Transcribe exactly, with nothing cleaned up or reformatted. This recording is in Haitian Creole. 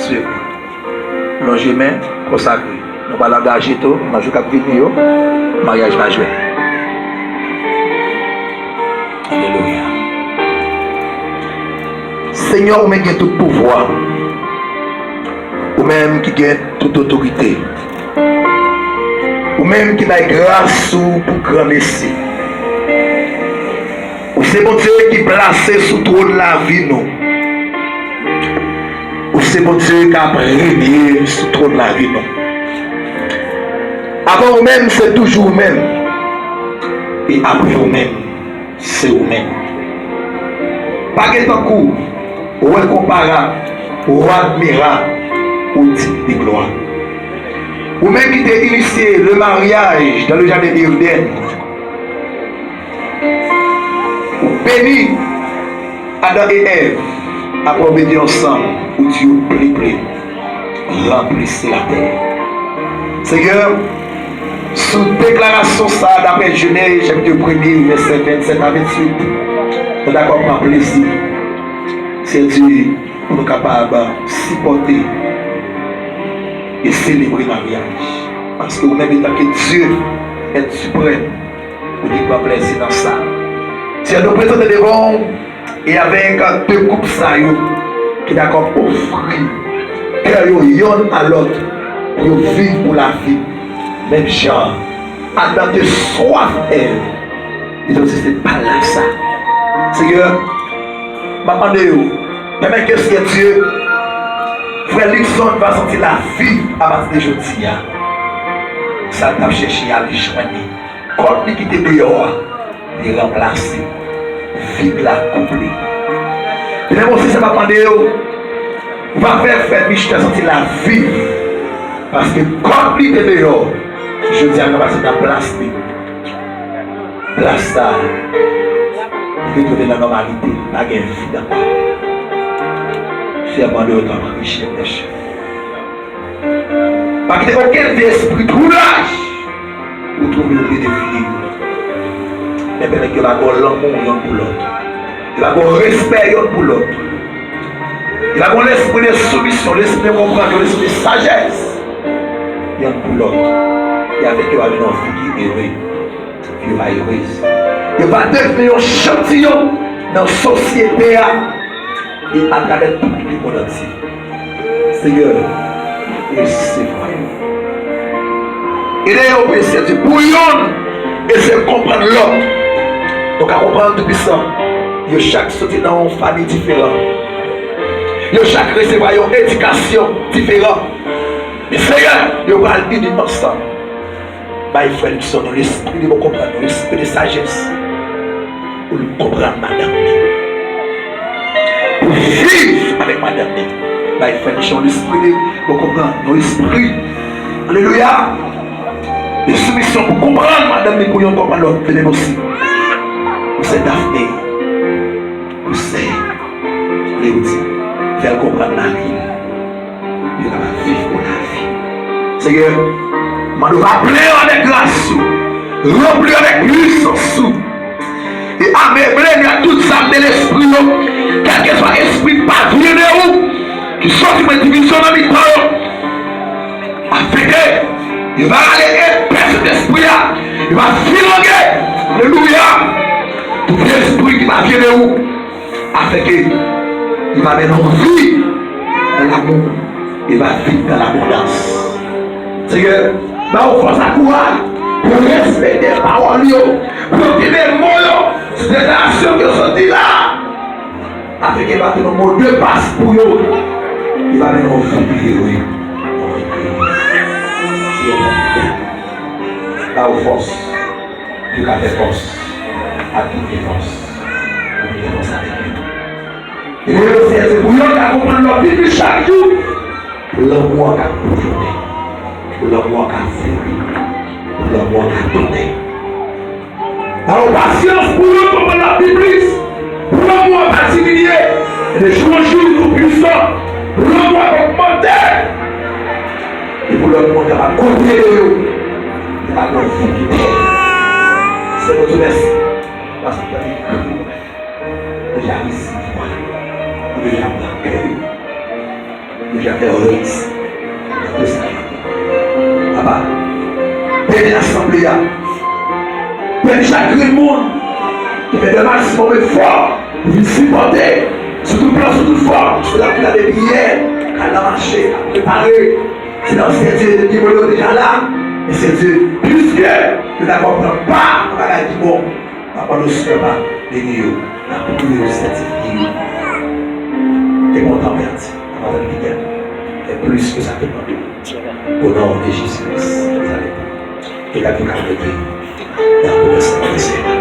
Dye. Lonje men, konsakre. Nou pral angaje tou, nan jou k ap vini yo, maryaj pa jwèt. Alelouya. Senyè, ou menm gen tout pouvwa. Ou menm ki gen tout otorite. Ou menm ki bay gras ou pou granmesi. Ou se Bondye ki plase sou twòn lavi nou. Ou se Bondye k ap renye sou twòn lavi nou. Avan ou menm, se toujou ou menm. E apre ou menm, se ou menm. Pa gen tankou, ou enkonparab, ou admirab, ou diy de glwa. Ou menm ki te inisye le mariage dans le jardin de Éden. Ou beni Adan e Èv, apre w mete ansanm, ou di yo ple ple, ranplisi latè. Senyè, sou deklarasyon sa a, daprè Jenèz chapit premye, vèsè vennsèt a venntuit, nou dakò pran plezi, Senyè, pou nou kapab sipòte e selebre maryaj. Paske ou menm, etanke Dye, Èt siprèm, ou te pran plezi nan sa. Senyè, nou prezante devan w, e avèk de koup sa yo ki dakò ofri kè yo yonn a lòt, pou yo viv pou lavi, menm jan Adan te swaf Èv, li te osi se pal la sa. Senyè, m ap mande w, pèmèt ke Senyè Dye, frè Luckson va santi lavi apati de jodi a. Sa l t ap chèche a, li jwenn li. Kòb li ki te deyò a, li ranplase. Vid la konble. Li menm osi, sa m ap mande w, ou va fè frè Michel santi lavi. Paske kòb li te deyò, jodi a, l ranplase nan plas li. Plas sa a, li retounen nan nòmalite, pa gen vid ankò. Senyè, mande w tanpri, chèf dè chèf. Pa kite okenn vye espri twoublaj ou twouble yo, redefini yo. Men pèmèt ke yo pa gen lanmou yonn pou lòt. Yo pa gen respè yonn pou lòt. Yo pa gen lespri de soumisyon, lespri de konprann, lespri de sajès yonn pou lòt. E avèk yo, yo va vin yon vi ki ere. Yo va erez. Yo va devni yon chantiyon nan sosyete a e atravè tout lemonn antye. Senyè, resevwa yo. Ede yo, Senyè, pou yonn eseye konprann lòt. Nou ka konprann Toupisan, yo chak soti nan yon fanmi diferan. Yo chak resevwa yon edikasyon diferan. Men Senyè, yo pral ini ansanm. Bay frè Luckson yon lespri de bon konprann, yon lespri de sajès, pou l konprann madanm li, pou viv avèk madanm li. Bay frè Luckson yon lespri de bon konprann, yon lespri, alelouya, de soumisyon pou konprann madanm li, pou yonn konprann lòt, de menm osi pou sè Daphné, pou sè Leodi, fè l konprann mari l. Yo kapab viv pou lavi. Senyè, mande w va plen yo avèk gras ou, ranpli yo avèk pwisans ou, e ameble yo ak tout zam de lespri yo, kèlkeswa espri ki pa vini de ou, ki soti pou divizyon nan mitan yo, afenke yo va rale epè Sentespri a, yo va filange, alelouya, tout espri ki pa vini de ou. Afenke li va mennen w vi nan lamou, li va viv nan labondans. Senyè, ba yo fòs ak kouraj pou yo respekte pawòl yo, pou yo kenbe mo yo, sou deklarasyon ke yo sot di la. Afenke li va tounen yon mo de pas pou yo, li va mennen w vi pi ere. Senyè, ba yo fòs. Yo ka fè fòs ak tout defans. Tout defans avèk yo. E yo, Senyè, se pou yo ka konprann lòt pi plis chak jou. Pou lanmou an ka pwofone. Pou lanmou an ka fleuri. Pou lanmou an ka tounen. Ba yo pasyans pou yo konprann lòt pi plis. Pou lanmou an pa diminye. E de jou an jou, Toupwisan, pou lanmou an ogmante. E pou lòt moun kapab kote de yo. Yo pa nan vi ki bèl. Se pou tou mèsi. Paske w te ekri w menm. Ou deja resevwa yo. Ou deja pran kè yo. Yo Deja fè rès nan Testament. Papa, beni asanble a. Beni chak grenn moun ki fè de maksimòm efò pou vin sipòte sou tout plan, sou tout fòm, sou la ki la de priyè, k al nan mache, k ap prepare. Se nan Sentye de Dye yo deja la, e Sentye, pliske yo dakò pran pa nan bagay ki bon, Papa nou Sentye, beni yo, n ap priye yo, sanktifye yo. E kontan pèdi, papa nou pèdi, e plis ke sa ke mande. Au nom de Jésus Christ de Nazareth. Ke la ki ka mete nan gwo sèman de Seyè.